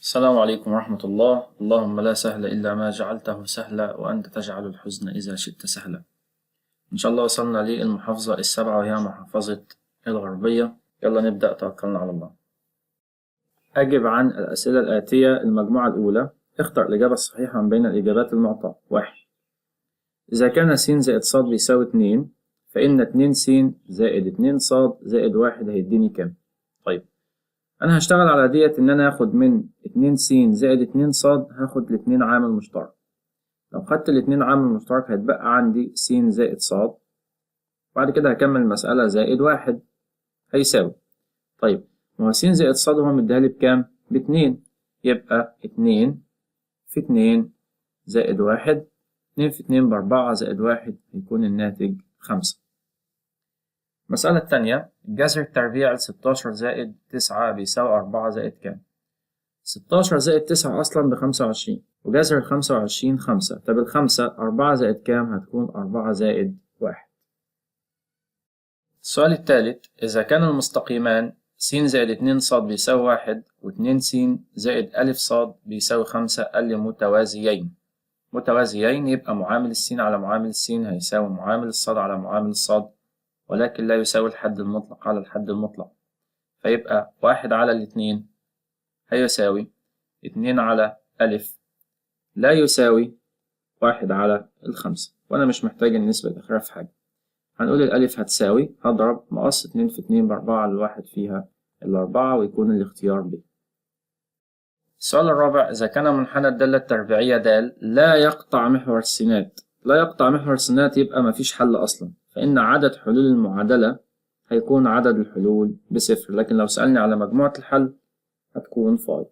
السلام عليكم ورحمة الله. اللهم لا سهل إلا ما جعلته سهلا وأنت تجعل الحزن إذا شئت سهلا. إن شاء الله وصلنا للمحافظة السابعة وهي محافظة الغربية. يلا نبدأ، توكلنا على الله. أجب عن الأسئلة الآتية. المجموعة الأولى، اختر الإجابة الصحيحة من بين الإجابات المعطاة. 1، إذا كان س زائد ص بيساوي 2 فإن 2 س زائد 2 ص زائد 1 هيديني كام؟ طيب أنا هشتغل على ديت إن أنا هاخد من 2 س زائد 2 ص، هاخد الاتنين عامل مشترك. لو خدت الاتنين عامل مشترك هيتبقى عندي س زائد ص، بعد كده هكمل المسألة زائد 1 هيساوي. طيب ما هو س زائد ص هو مديها لي بكام؟ باتنين، يبقى 2 في 2 زائد 1، 2 في 2 ب4 زائد 1 هيكون الناتج 5. المسألة التانية، الجذر التربيعي 16 زائد 9 بيساوي 4 زائد كام؟ 16 زائد 9 أصلا ب25، وجذر 25 5، طب الخمسة 4 زائد كام؟ هتكون 4 زائد 1. السؤال الثالث، إذا كان المستقيمان س زائد 2 ص بيساوي 1 و2 س زائد أ ص بيساوي 5، قال لي متوازيين. متوازيين يبقى معامل السين على معامل السين هيساوي معامل الصاد على معامل الصاد، ولكن لا يساوي الحد المطلق على الحد المطلق، فيبقى 1 على 2 هيساوي 2 على أ لا يساوي 1 على 5، وأنا مش محتاج النسبة الأخيرة في حاجة. هنقول الألف هتساوي، هضرب مقص 2 في 2 ب4 على 1 فيها 4، ويكون الاختيار ب. السؤال الرابع، إذا كان منحنى الدالة التربيعية د لا يقطع محور السينات، لا يقطع محور السينات يبقى مفيش حل أصلا، فإن عدد حلول المعادلة هيكون عدد الحلول بصفر، لكن لو سألني على مجموعة الحل هتكون فاي.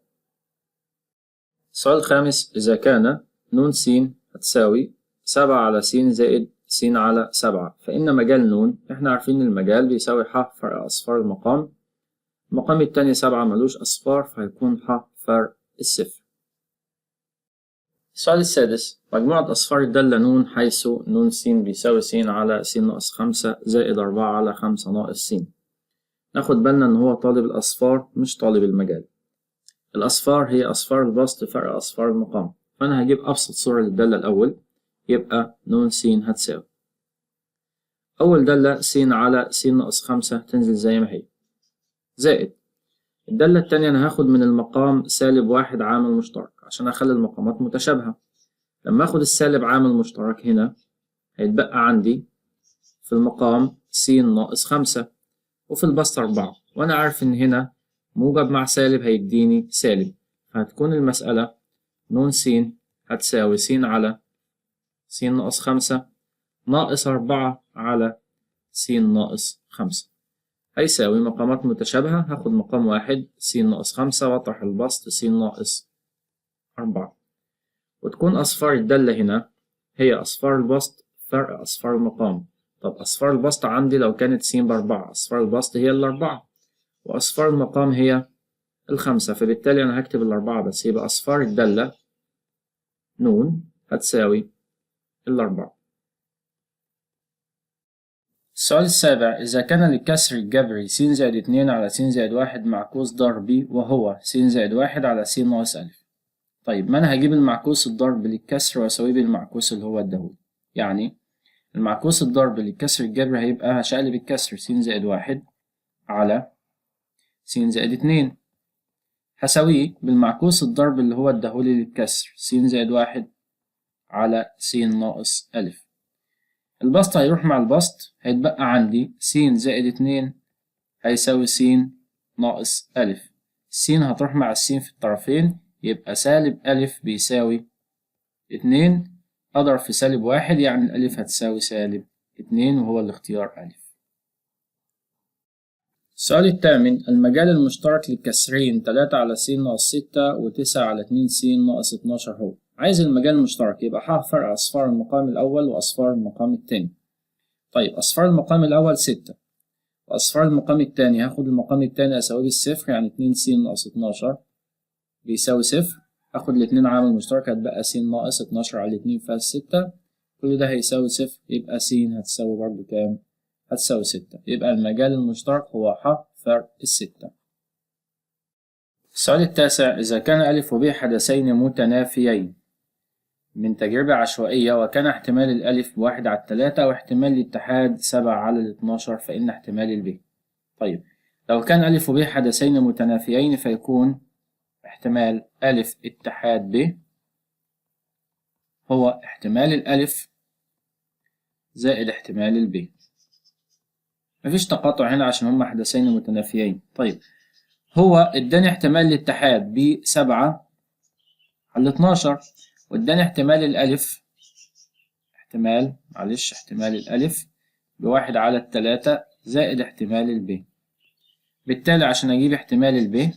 السؤال الخامس، إذا كان ن س هتساوي 7 على س زائد س على 7، فإن مجال ن، إحنا عارفين المجال بيساوي ح فرق أصفار المقام، المقام التاني 7 ملوش أصفار فهيكون ح فرق الصفر. السؤال السادس، مجموعة أصفار الدالة ن حيث ن س بيساوي س على س ناقص 5 زائد 4 على 5 ناقص س. ناخد بالنا إن هو طالب الأصفار مش طالب المجال. الأصفار هي أصفار البسط فرق أصفار المقام، فأنا هجيب أبسط صورة للدالة الأول، يبقى ن س هتساوي أول دالة س على س ناقص 5 تنزل زي ما هي، زائد الدالة التانية أنا هاخد من المقام سالب 1 عامل مشترك عشان أخلي المقامات متشابهة. لما آخد السالب عامل مشترك هنا هيتبقى عندي في المقام س ناقص 5 وفي البسط 4، وأنا عارف إن هنا موجب مع سالب هيديني سالب، فهتكون المسألة ن س هتساوي س على س ناقص 5 ناقص 4 على س ناقص 5 هيساوي مقامات متشابهة، هاخد مقام واحد س ناقص 5 وأطرح البسط س ناقص 4، وتكون أصفار الدالة هنا هي أصفار البسط فرق أصفار المقام. طب أصفار البسط عندي لو كانت س ب4، أصفار البسط هي 4 وأصفار المقام هي 5، فبالتالي أنا هكتب 4 بس، يبقى أصفار الدالة ن هتساوي 4. السؤال السابع، إذا كان للكسر الجبري س زائد 2 على س زائد 1 معكوس ضربي وهو س زائد 1 على س ناقص أ. طيب ما أنا هجيب المعكوس الضرب للكسر وأساويه بالمعكوس اللي هو اداهولي، يعني المعكوس الضرب للكسر الجبري هيبقى هشقلب الكسر س زائد 1 على س زائد 2 هساويه بالمعكوس الضرب اللي هو اداهولي للكسر س زائد 1 على س ناقص أ. البسط هيروح مع البسط، هيتبقى عندي س زائد 2 هيساوي س ناقص أ، س هتروح مع السين في الطرفين يبقى سالب أ بيساوي 2، أضرب في سالب 1 يعني الألف هتساوي سالب 2 وهو الاختيار أ. السؤال الثامن، المجال المشترك للكسرين 3 على س ناقص 6 و9 على 2 س ناقص 12 هو. عايز المجال المشترك يبقى ح فرق أصفار المقام الأول وأصفار المقام الثاني. طيب أصفار المقام الأول 6 وأصفار المقام الثاني هاخد المقام الثاني أساويه بالصفر، يعني 2 س ناقص 12 بيساوي صفر، هاخد الاتنين عامل مشترك هتبقى س ناقص 12 على 2 فيها 6، كل ده هيساوي صفر، يبقى س هتساوي برضو كام؟ هتساوي 6، يبقى المجال المشترك هو ح فرق 6. السؤال التاسع: إذا كان ألف وب حدثين متنافيين من تجربة عشوائية، وكان احتمال الألف ب1/3 واحتمال الاتحاد 7/12، فإن احتمال الب. طيب لو كان ألف وب حدثين متنافيين فيكون احتمال ألف اتحاد ب هو احتمال الألف زائد احتمال الب. مفيش تقاطع هنا عشان هما حدثين متنافيين. طيب هو اداني احتمال الاتحاد ب7/12، واداني احتمال الألف، احتمال معلش احتمال الألف ب1/3 زائد احتمال الب. بالتالي عشان أجيب احتمال الب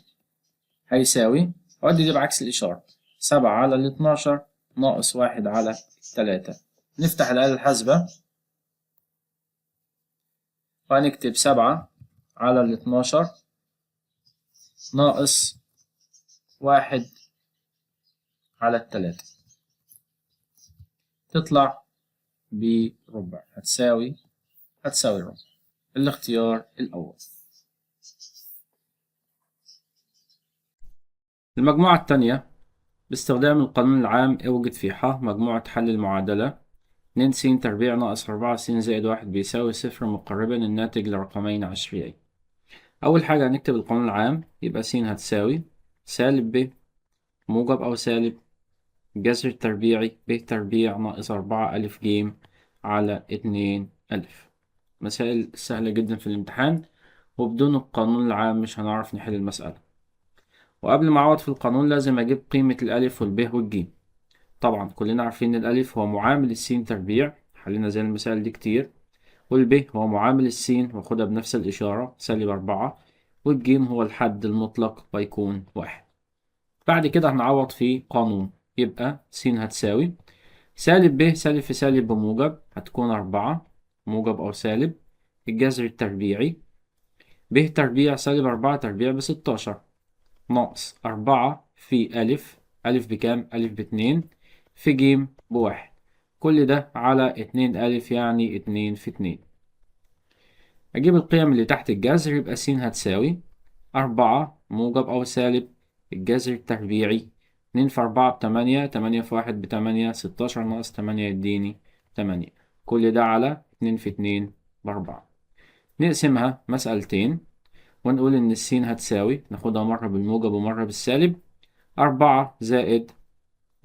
هيساوي، أودي دي بعكس الإشارة، 7/12 ناقص 1/3. نفتح الآلة الحاسبة وهنكتب 7/12 ناقص 1/3، تطلع بربع، هتساوي ربع. الاختيار الأول. المجموعة الثانية باستخدام القانون العام اوجد في ح مجموعة حل المعادلة 2 س تربيع ناقص 4 س زائد 1 بيساوي 0 مقربا الناتج لرقمين عشريين. أول حاجة هنكتب القانون العام، يبقى س هتساوي سالب ب موجب أو سالب الجذر التربيعي ب تربيع ناقص 4 ألف ج على 2 ألف. مسائل سهلة جدا في الامتحان، وبدون القانون العام مش هنعرف نحل المسألة. وقبل ما أعوض في القانون لازم أجيب قيمة الألف والب والج. طبعا كلنا عارفين إن الألف هو معامل السين تربيع، حلينا زي المسائل دي كتير، والب هو معامل السين واخدها بنفس الإشارة سالب 4، والجيم هو الحد المطلق ويكون 1. بعد كده هنعوض في قانون، يبقى س هتساوي سالب ب سالب في سالب بموجب، هتكون 4 موجب أو سالب الجذر التربيعي ب تربيع سالب 4 تربيع ب16 ناقص 4 في ألف، ألف بكام؟ ألف ب2 في جيم ب1، كل ده على 2 ألف يعني 2 في 2. أجيب القيم اللي تحت الجذر، يبقى س هتساوي 4 موجب أو سالب الجذر التربيعي 2 في 4 ب8، 8 في 1 ب8، 16 ناقص 8 يديني 8، كل ده على 2 في 2 ب4. نقسمها مسألتين ونقول إن السين هتساوي، ناخدها مرة بالموجب ومرة بالسالب، 4 زائد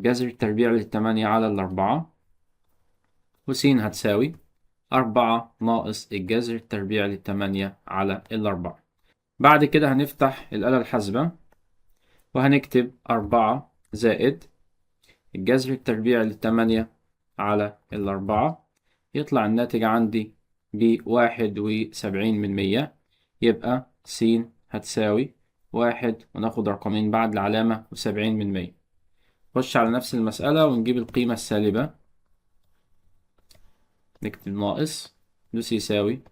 جذر التربيع للتمانية على 4، وسين هتساوي 4 ناقص الجذر التربيع للتمانية على 4. بعد كده هنفتح الآلة الحاسبة وهنكتب 4 زائد الجذر التربيع للتمانية على 4، يطلع الناتج عندي ب71%، يبقى س هتساوي 1 وناخد رقمين بعد العلامة و70%. نخش على نفس المسألة ونجيب القيمة السالبة، نكتب ناقص دوس يساوي،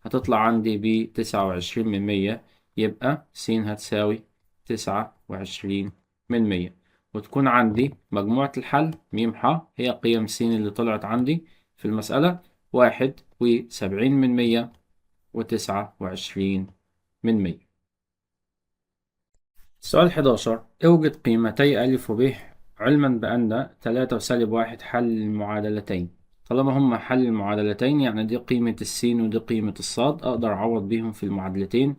هتطلع عندي ب29%، يبقى س هتساوي 29%، وتكون عندي مجموعة الحل م ح هي قيم س اللي طلعت عندي في المسألة 71% و29%. السؤال 11: اوجد قيمتي ألف وب علما بأن 3 وسالب 1 حل المعادلتين. طالما هما حل المعادلتين يعني دي قيمة السين ودي قيمة الصاد، أقدر أعوض بيهم في المعادلتين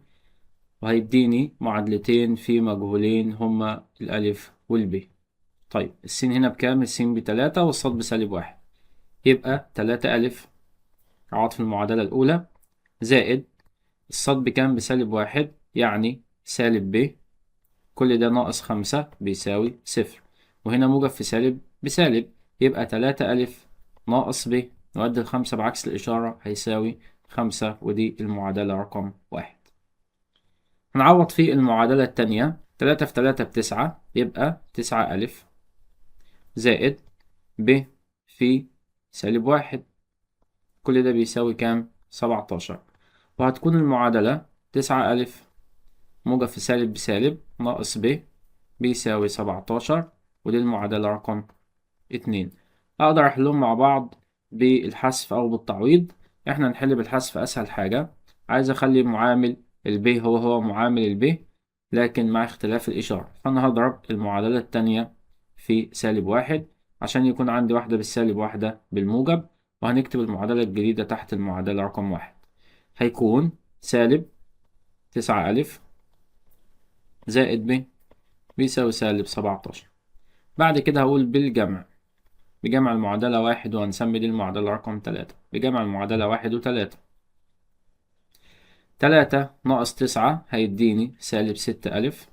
وهيديني معادلتين في مجهولين هما الألف والب. طيب السين هنا بكام؟ السين ب3 والصاد بسالب 1، يبقى 3 ألف أعوض في المعادلة الأولى زائد الصاد بكام؟ بسالب 1 يعني سالب ب، كل ده ناقص 5 بيساوي 0، وهنا موجب في سالب بسالب، يبقى 3 ألف ناقص ب نودي ال5 بعكس الإشارة هيساوي 5، ودي المعادلة رقم 1. هنعوض في المعادلة التانية، 3 في 3 ب9، يبقى 9 ألف زائد ب في سالب 1، كل ده بيساوي كام؟ 17، وهتكون المعادلة 9 ألف موجب في سالب بسالب ناقص ب بيساوي 17، ودي المعادلة رقم 2. أقدر أحلهم مع بعض بالحذف أو بالتعويض. إحنا نحل بالحذف أسهل حاجة. عايز أخلي معامل الب هو هو معامل الب، لكن مع اختلاف الإشارة، فأنا هضرب المعادلة التانية في سالب 1 عشان يكون عندي واحدة بالسالب واحدة بالموجب، وهنكتب المعادلة الجديدة تحت المعادلة رقم 1. هيكون سالب 9 ألف زائد ب بيساوي سالب 17. بعد كده هقول بالجمع، بجمع المعادلة 1، وهنسمي دي المعادلة رقم 3، بجمع المعادلة 1 و3. 3 ناقص 9 هيديني سالب 6 ألف،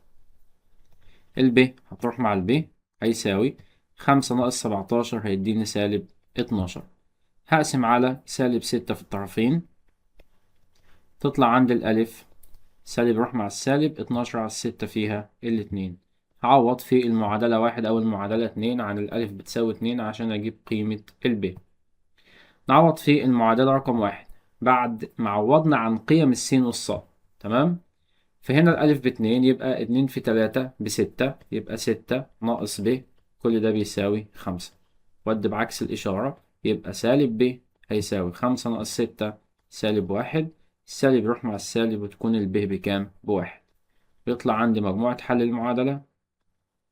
الب هتروح مع الب هيساوي 5 ناقص 17 هيديني سالب 12. هقسم على سالب 6 في الطرفين، تطلع عند الألف سالب يروح مع السالب، 12 على 6 فيها الاتنين. هعوض في المعادلة 1 أو المعادلة 2 عن الألف بتساوي 2 عشان أجيب قيمة الب. نعوض في المعادلة رقم 1 بعد ما عوضنا عن قيم السين والصاد، تمام؟ فهنا الألف باتنين، يبقى 2 في 3 ب6، يبقى 6 ناقص ب كل ده بيساوي 5، ودي بعكس الإشارة يبقى سالب ب هيساوي 5 ناقص 6 سالب 1، السالب يروح مع السالب وتكون الب بكام؟ ب1. بيطلع عندي مجموعة حل المعادلة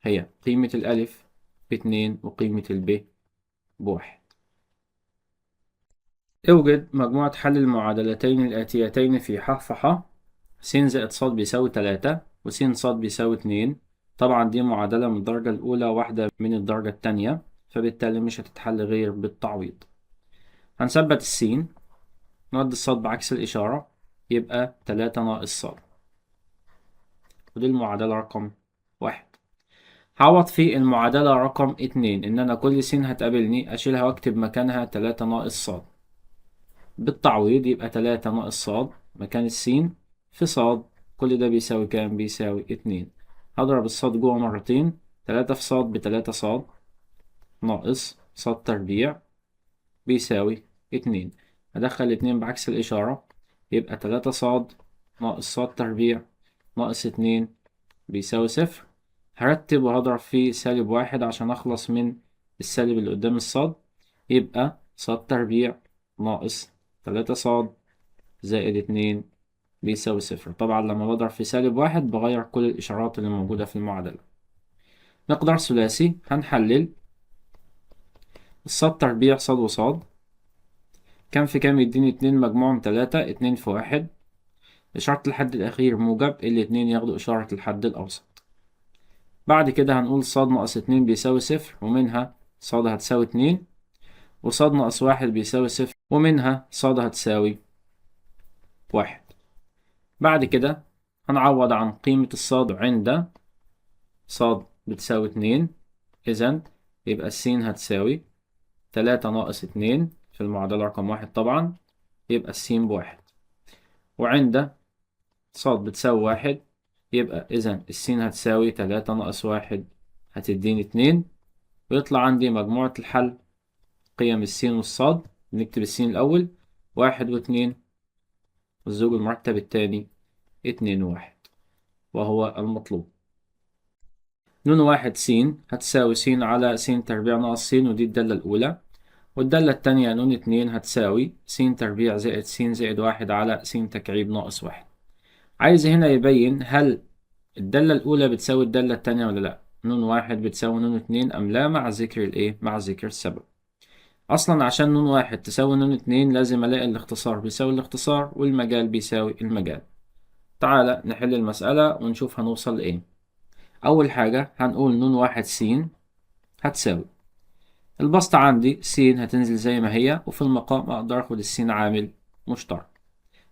هي قيمة الألف ب2 وقيمة الب ب1. اوجد مجموعة حل المعادلتين الآتيتين في ح في ح، س زائد ص بيساوي 3 وس ص بيساوي 2. طبعا دي معادلة من الدرجة الأولى واحدة من الدرجة التانية، فبالتالي مش هتتحل غير بالتعويض. هنثبت السين، نودي الصاد بعكس الإشارة يبقى 3 ناقص ص، ودي المعادلة رقم 1. هعوض في المعادلة رقم 2 إن أنا كل س هتقابلني أشيلها وأكتب مكانها 3 ناقص ص، بالتعويض يبقى 3 ناقص ص مكان السين في ص، كل ده بيساوي كام؟ بيساوي 2. هضرب الصاد جوه مرتين، 3 في ص ب3 ص ناقص ص تربيع بيساوي 2. هدخل الاتنين بعكس الإشارة يبقى 3 ص ناقص ص تربيع ناقص 2 بيساوي 0. هرتب وهضرب فيه سالب 1 عشان أخلص من السالب اللي قدام الصاد، يبقى ص تربيع ناقص 3 ص زائد 2 بيساوي 0. طبعا لما بضرب في سالب 1 بغير كل الإشارات اللي موجودة في المعادلة. مقدار ثلاثي هنحلل الصاد تربيع صاد وصاد، كام في كام يديني 2، مجموعهم 3، 2 في 1، إشارة الحد الأخير موجب، الاتنين ياخدوا إشارة الحد الأوسط. بعد كده هنقول صاد ناقص 2 بيساوي 0، ومنها صاد هتساوي 2، وصاد ناقص 1 بيساوي 0، ومنها صاد هتساوي 1. بعد كده هنعوض عن قيمة الصاد عند صاد بتساوي 2، إذن يبقى السين هتساوي 3 ناقص 2 في المعادلة رقم 1 طبعا، يبقى السين ب1. وعند صاد بتساوي 1 يبقى إذن السين هتساوي 3 ناقص 1 هتديني 2، ويطلع عندي مجموعة الحل قيم السين والصاد. نكتب السين الأول 1 و2، والزوج المرتب التاني 2 و1 وهو المطلوب. نون 1 س هتساوي س على س تربيع ناقص س، ودي الدالة الأولى، والدالة التانية نون 2 هتساوي س تربيع زائد س زائد 1 على س تكعيب ناقص 1. عايز هنا يبين هل الدالة الأولى بتساوي الدالة التانية ولا لأ، نون 1 بتساوي نون 2 أم لا، مع ذكر الإيه؟ مع ذكر السبب. أصلا عشان نون 1 تساوي نون 2 لازم ألاقي الاختصار بيساوي الاختصار والمجال بيساوي المجال. تعالى نحل المسألة ونشوف هنوصل لإيه. أول حاجة هنقول نون 1 س هتساوي البسط عندي س هتنزل زي ما هي، وفي المقام أقدر أخد السين عامل مشترك،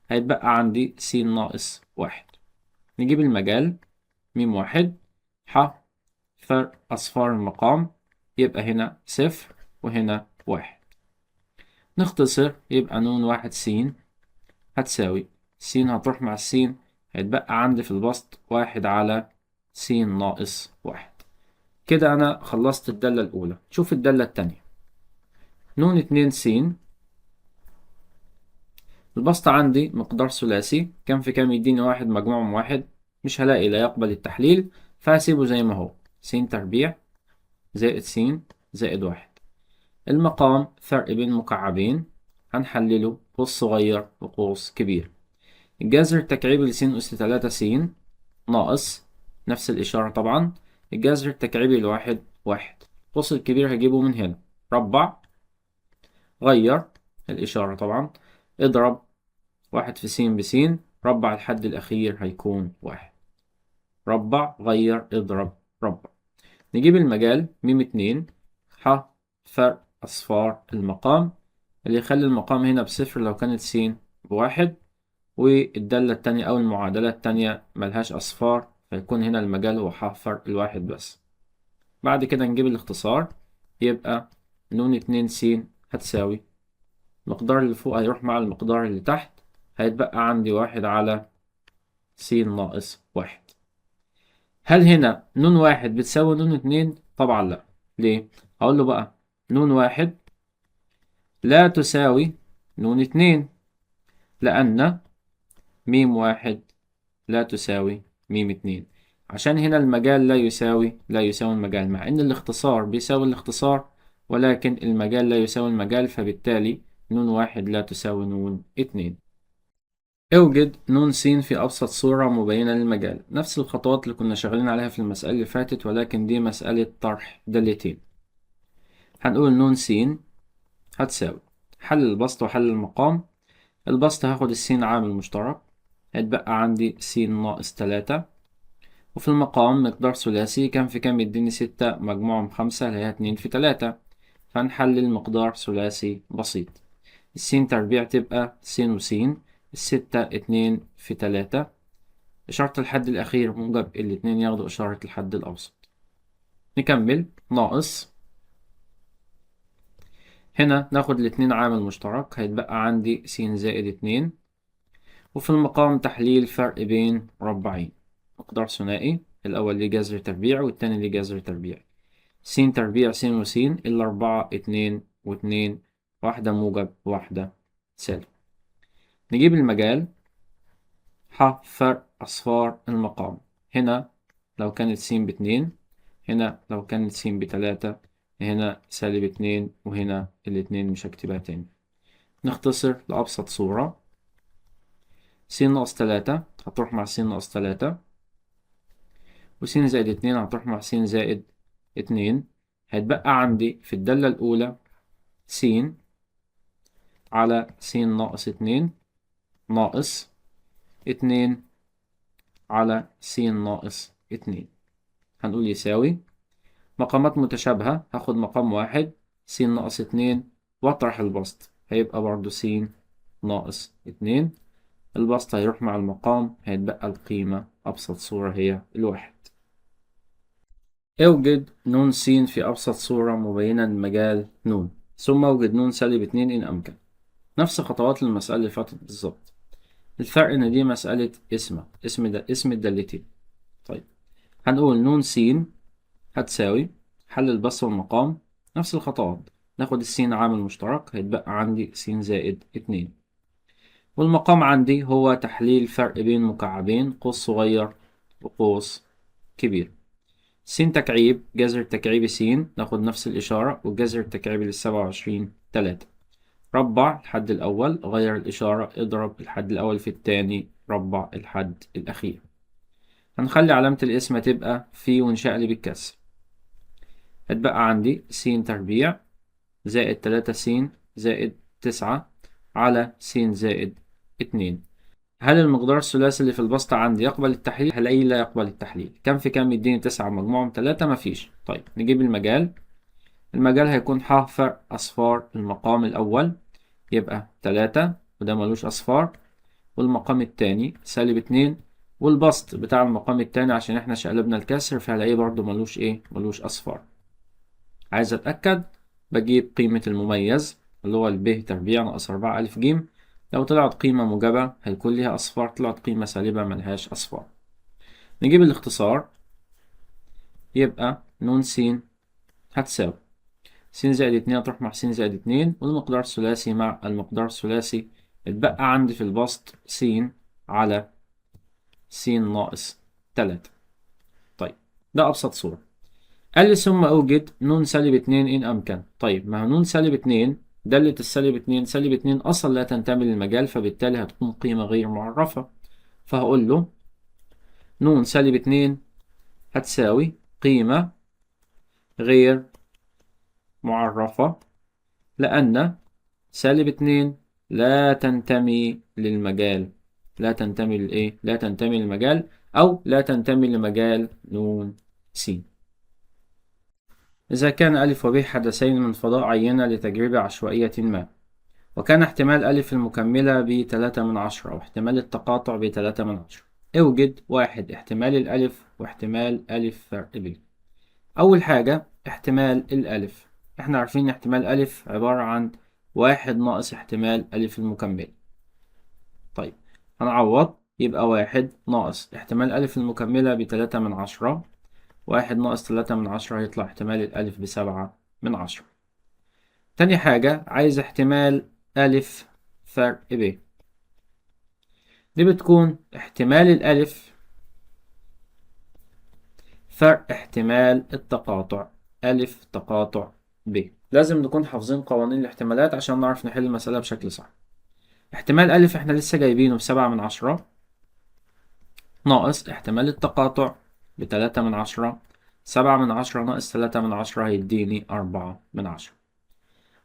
هيتبقى عندي س ناقص 1. نجيب المجال ميم 1 ح فرق أصفار المقام، يبقى هنا 0 وهنا 1. نختصر يبقى نون 1 س هتساوي س هتروح مع السين، هيتبقى عندي في البسط 1 على س ناقص 1. كده أنا خلصت الدالة الأولى. شوف الدالة التانية نون 2 س، البسط عندي مقدار ثلاثي، كام في كام يديني 1، مجموعهم 1، مش هلاقي لا يقبل التحليل فهسيبه زي ما هو س تربيع زائد س زائد 1. المقام فرق بين مكعبين هنحلله قوس صغير وقوس كبير. الجذر التكعيبي لس أس 3 س ناقص نفس الإشارة طبعا الجذر التكعيبي لواحد واحد، القوس الكبير هجيبه من هنا، ربع غير الإشارة طبعا، اضرب واحد في س بس، ربع الحد الأخير هيكون واحد، ربع غير اضرب ربع. نجيب المجال م 2 ح فرق أصفار المقام اللي يخلي المقام هنا بصفر لو كانت س بواحد، والدالة التانية أو المعادلة التانية ملهاش أصفار، فيكون هنا المجال هو ح فرق الواحد بس. بعد كده نجيب الاختصار، يبقى ن 2 س هتساوي المقدار اللي فوق هيروح مع المقدار اللي تحت، هيتبقى عندي واحد على س ناقص واحد. هل هنا ن واحد بتساوي ن 2؟ طبعا لا. ليه؟ هقول له بقى ن واحد لا تساوي ن 2، لأن م واحد لا تساوي م 2، عشان هنا المجال لا يساوي المجال، مع إن الاختصار بيساوي الاختصار، ولكن المجال لا يساوي المجال، فبالتالي ن واحد لا تساوي ن 2. اوجد ن س في أبسط صورة مبينة للمجال. نفس الخطوات اللي كنا شغالين عليها في المسألة اللي فاتت، ولكن دي مسألة طرح دالتين. هنقول ن س هتساوي حل البسط وحل المقام. البسط هاخد السين عامل مشترك، هيتبقى عندي س ناقص 3، وفي المقام مقدار ثلاثي كام في كام يديني 6، مجموعهم 5 اللي هي 2 في 3، فنحلل مقدار ثلاثي بسيط. السين تربيع تبقى س وسين، الستة 2 في 3، إشارة الحد الأخير موجب، الاتنين ياخدوا إشارة الحد الأوسط. نكمل ناقص، هنا ناخد الاتنين عامل مشترك، هيتبقى عندي س زائد 2، وفي المقام تحليل فرق بين مربعين، مقدار ثنائي، الأول ليه جذر تربيع والتاني ليه جذر تربيع، س تربيع س وسين، الأربعة 2 و2، واحدة موجب واحدة سالب. نجيب المجال ح فرق أصفار المقام، هنا لو كانت س باتنين، هنا لو كانت س بتلاتة، هنا سالب 2، وهنا الاتنين مش هكتبها تاني. نختصر لأبسط صورة، س ناقص 3 هتروح مع س ناقص 3، وس زائد 2 هتروح مع س زائد 2، هيتبقى عندي في الدالة الأولى س على س ناقص 2 ناقص 2 على س ناقص 2. هنقول يساوي مقامات متشابهة، هاخد مقام واحد س ناقص 2 واطرح البسط، هيبقى برضو س ناقص 2، البسط هيروح مع المقام، هيتبقى القيمة أبسط صورة هي الواحد. اوجد ن س في أبسط صورة مبينة المجال ن، ثم اوجد ن سالب 2 إن أمكن. نفس خطوات المسألة اللي فاتت بالظبط، الفرق إن دي مسألة اسم الدالتين. طيب هنقول ن س هتساوي حل البسط والمقام، نفس الخطوات، ناخد السين عامل مشترك، هيتبقى عندي س زائد 2، والمقام عندي هو تحليل فرق بين مكعبين، قوس صغير وقوس كبير. س تكعيب جذر تكعيب س، ناخد نفس الإشارة، والجذر التكعيبي لل27 3، ربع الحد الأول، غير الإشارة، اضرب الحد الأول في التاني، ربع الحد الأخير. هنخلي علامة القسمة تبقى في ونشقلب الكسر، هتبقى عندي س تربيع زائد 3 س زائد 9 على س زائد 2. هل المقدار الثلاثي اللي في البسط عندي يقبل التحليل؟ هلاقيه لا يقبل التحليل. كم في كم يديني 9 مجموعهم 3؟ مفيش. طيب نجيب المجال، المجال هيكون ح فرق أصفار المقام الأول، يبقى 3 وده ملوش أصفار، والمقام التاني سالب 2، والبسط بتاع المقام التاني عشان احنا شقلبنا الكسر فهلاقيه برضو ملوش ايه؟ ملوش أصفار. عايز أتأكد بجيب قيمة المميز اللي هو الب تربيع ناقص 4 ألف جيم، لو طلعت قيمة موجبة هيكون ليها أصفار، طلعت قيمة سالبة ملهاش أصفار. نجيب الاختصار، يبقى ن س هتساوي س زائد 2 هتروح مع س زائد 2، والمقدار الثلاثي مع المقدار الثلاثي، اتبقى عندي في البسط س على س ناقص 3. طيب ده أبسط صورة. قال لي ثم أوجد ن سالب 2 إن أمكن. طيب ما هو ن سالب 2 دالة السالب 2، سالب 2 أصلا لا تنتمي للمجال، فبالتالي هتكون قيمة غير معرفة، فهقول له نون سالب 2 هتساوي قيمة غير معرفة لأن سالب 2 لا تنتمي للمجال، لا تنتمي لإيه؟ لا تنتمي للمجال أو لا تنتمي لمجال نون س. إذا كان ألف وب حدثين من فضاء عينة لتجربة عشوائية ما، وكان احتمال ألف المكملة ب3/10 واحتمال التقاطع ب3/10، اوجد 1 احتمال الألف واحتمال ألف فرق ب. أول حاجة احتمال الألف، احنا عارفين احتمال ألف عبارة عن 1 ناقص احتمال ألف المكملة. طيب هنعوض، يبقى 1 ناقص احتمال ألف المكملة ب3/10، 1 ناقص 3/10 هيطلع احتمال الألف ب7/10. تاني حاجة عايز احتمال ألف فرق ب، دي بتكون احتمال الألف فرق احتمال التقاطع ألف تقاطع ب. لازم نكون حافظين قوانين الاحتمالات عشان نعرف نحل المسألة بشكل صح. احتمال ألف احنا لسه جايبينه ب7/10 ناقص احتمال التقاطع ب3/10، 7/10 ناقص 3/10 هيديني 4/10.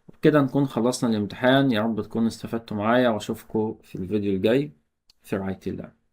وبكده نكون خلصنا الامتحان. يا رب تكونوا استفدتوا معايا، واشوفكم في الفيديو الجاي. في رعاية الله.